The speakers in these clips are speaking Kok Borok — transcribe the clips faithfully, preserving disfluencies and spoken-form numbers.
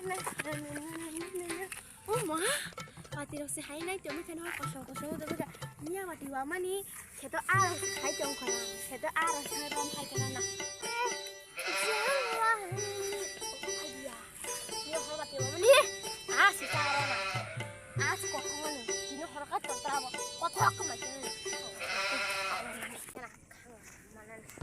O ma, pati rok se hai nai tongwi kheno kosong kosong tongwi kha. Miya mati wamani kheto a rok se hai tong kha. Kheto a rok se rom hai tong na. Miya hor mati wamani a se ta ro na. A se kothong mani. Tini hor ka tontra bo kothok ko mai tong.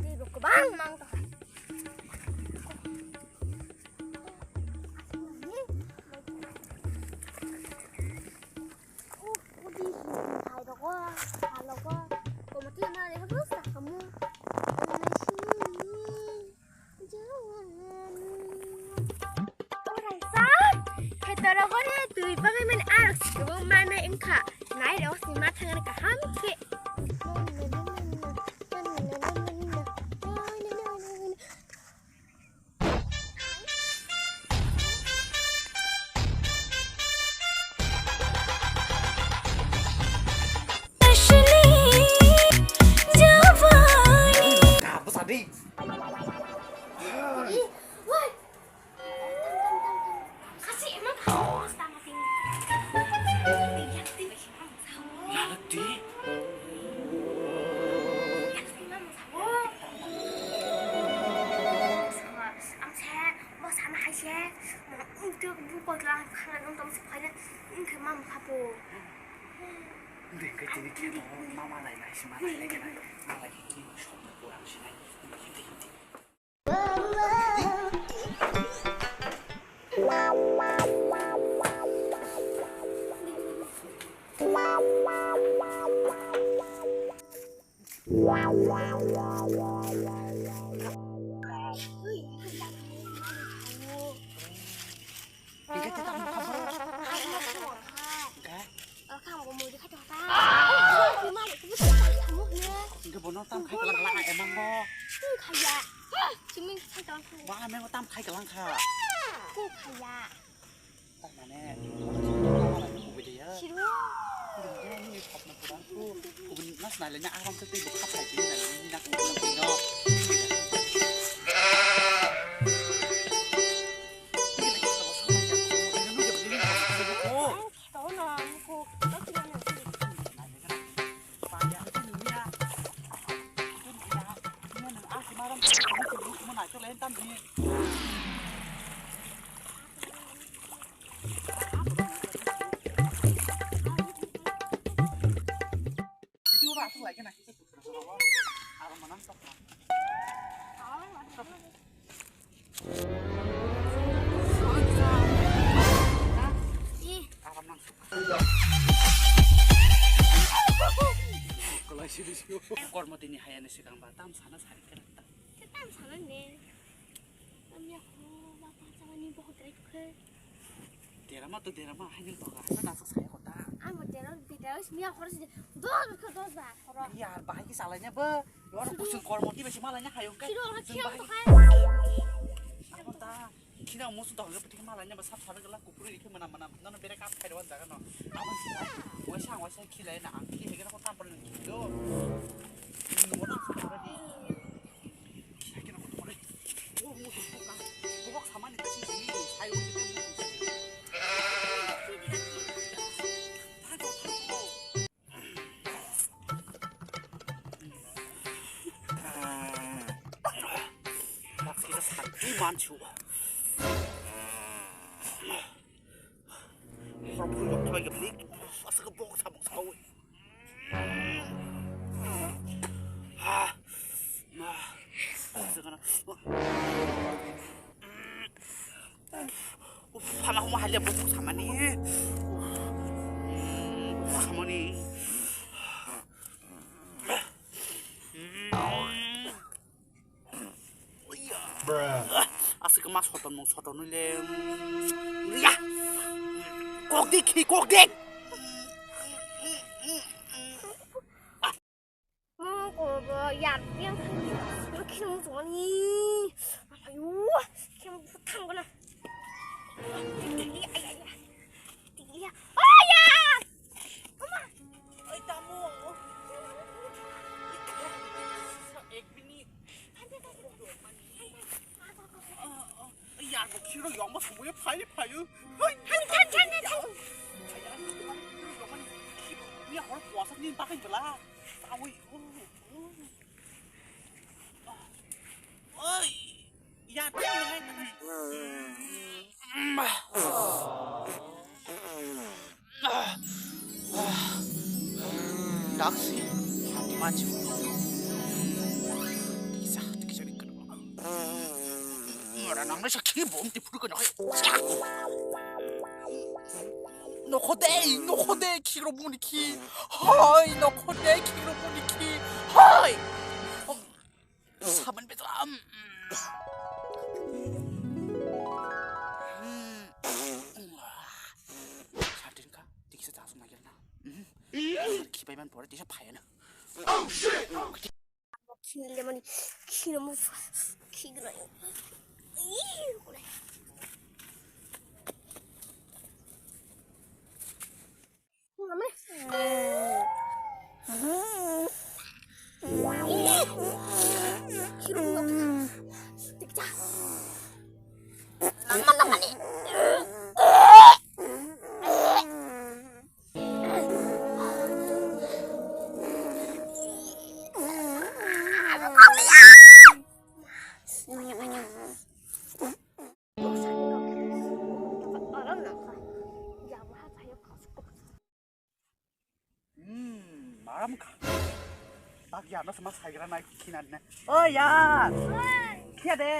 Tei bo kwbang mang tong. Khetoro gore twi bagwi mani arok sikebo mai mai wngkha. Nai rok sima thangani kaham khe. Ang se, bo sana hai se, mo, um, tu, bu, ko, la, khana, dum, dum, se, phai, um, ke, mam, kha, po. Ding ke tini ke, mama, lai, lai, si, ma, lai, lai, ke, lai, ma, lai, ke, tini, shop, na, kurang, si, lai, hindi, hindi. Hingke bono tam khai kalang kalang emang bo. Ba ame bo tam khai kalang kha. Tamane, mama lai kubui de ya. Siru. Kubui ni khopna pura ku. Kubui ni nas nai le na aram se tei bo khapai tini nai le ni na kubui ni no. Kormo tini hayani swkang ba tam sana sari kwrwng ta. Tam sana ne. Ami ako ba pa chama ni bohot rai khe. Derama to derama, hai nang toka, hai nang saya kota. Ang bo derama, derama miya khoro si dos khe dos ba khoro. Yar, bahai ki salai nya ba. Lo ano kusung kormo ti besi malai nya hayung kai. Siro ora khiam to kai. Ako ta, kina musu to ga pati malai nya ba sap sap gala kupuri dikhe mana mana. Nono bere kap khai wan jaga no. Abang si, waisa waisa khilai na ang ki hege ko tam pon do. Ni wona khoro di. Uff, hama huma halia bukung samani. Bukung samani. Asik mas hoton mung soton nule. Ya. Kok dik, kok dik. Mo ko bo yar yang mo kino mo ni. Ayo, kino mo thang na. Iya, iya, iya. Iya. Oh ya. Mama. Oi tamu. Ek minute. Yar bo Kiro yongma sumui phai phai. Hai, hai, hai, hai, hai. Ni hor puasa ni pakai bela. Awi. Oi. Ya, Taksi, mati mati. Tikisa, tikisa di kena. Ora nang sa kiri bom di puru kena. Nokhode, nokhode, kiro boni ki. Hoi, nokhode, kiro boni ki. Hoi. Saman beto am. Satin ka, tikisa tasu magir na. Kipai man pore tisa phayana. Khini lemani khini mo khigna. Hmm, maram kha. Tak ya, no sama saigra nai khinan ne. Oh ya. Khia de.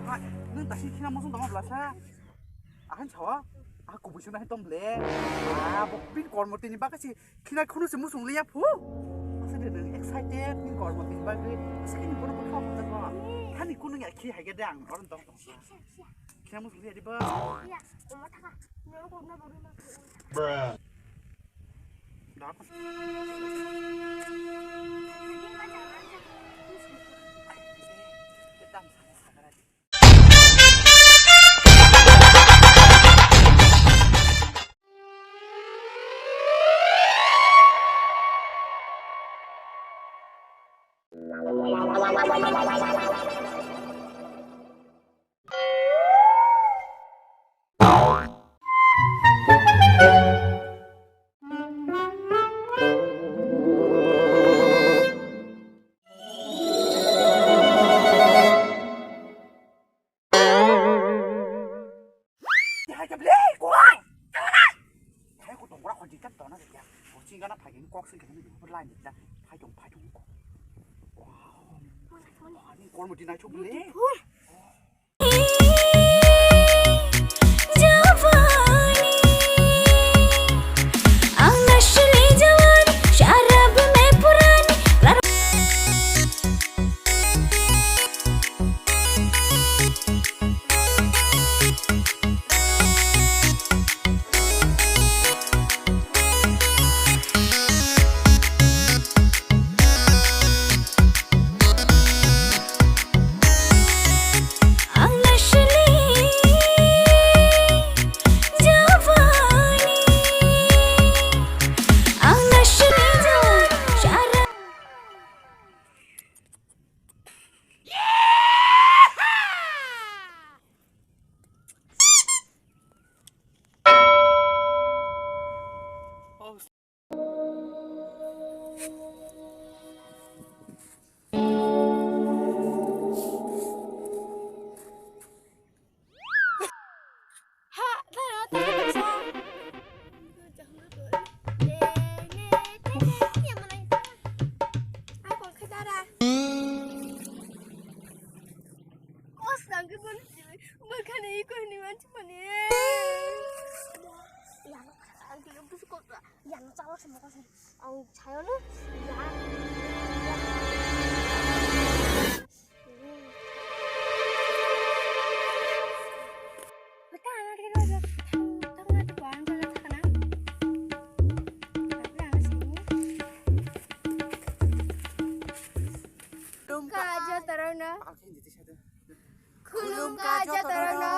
Hai, nung tasi khina mosong tongma blasa. Ahan chawa. Ah, kubui suna hai tom ble. Ah, bo pin kormo tini bakasi khina khunu se musung liya phu. Asa de nung excited pin kormo tini bagwi. Asa kini bono butha butha ko. Hani kunu ya khi hai ge de ang oron tong tong. Khina musung liya di ba. Bruh. Kormo dinai chok le. Yang salah semua kasih. Ang saya lu. Ya. Khulumkha jotorokno. Khulumkha jotorokno.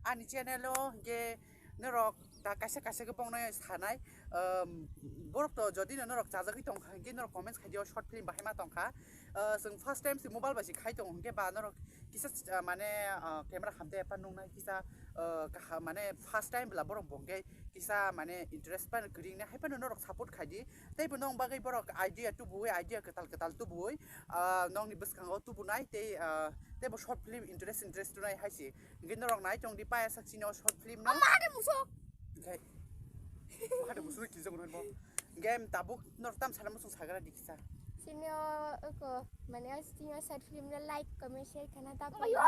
Ani channel o hingke norok ta kaisa kaisa khe bongno sanai, um, borok to jodi no norok chajagwi tongkha hingke norok comments khai dio short film bahai ma tongkha. Ah, chwng first time si mobile bai si khai tongo, hwnkhe ba norok kisa, ah, mane, ah, camera hamde pa nungnai kisa, ah, kaha-, mane first time bwla borok bo hwnkhe kisa mane interest pa kwrwingnai, hai phano norok support khai di. Tei bo nong bagwi borok idea tubuwi, idea kwtal kwtal tubuwi, ah, nongni bwskango tubunai tei, ah, tei bo short film interest, interest tunai hai si. Hwnkhe norok nai tong di paya sak chini o short film no. Ama hade musuk. Hwnkhe. Hade musuk ki jong bo. Game tabuk norok tam sana musuk sagra di kisa. Sini o oko, mane o sini o short film no like, comment, share khana ta. Ayo.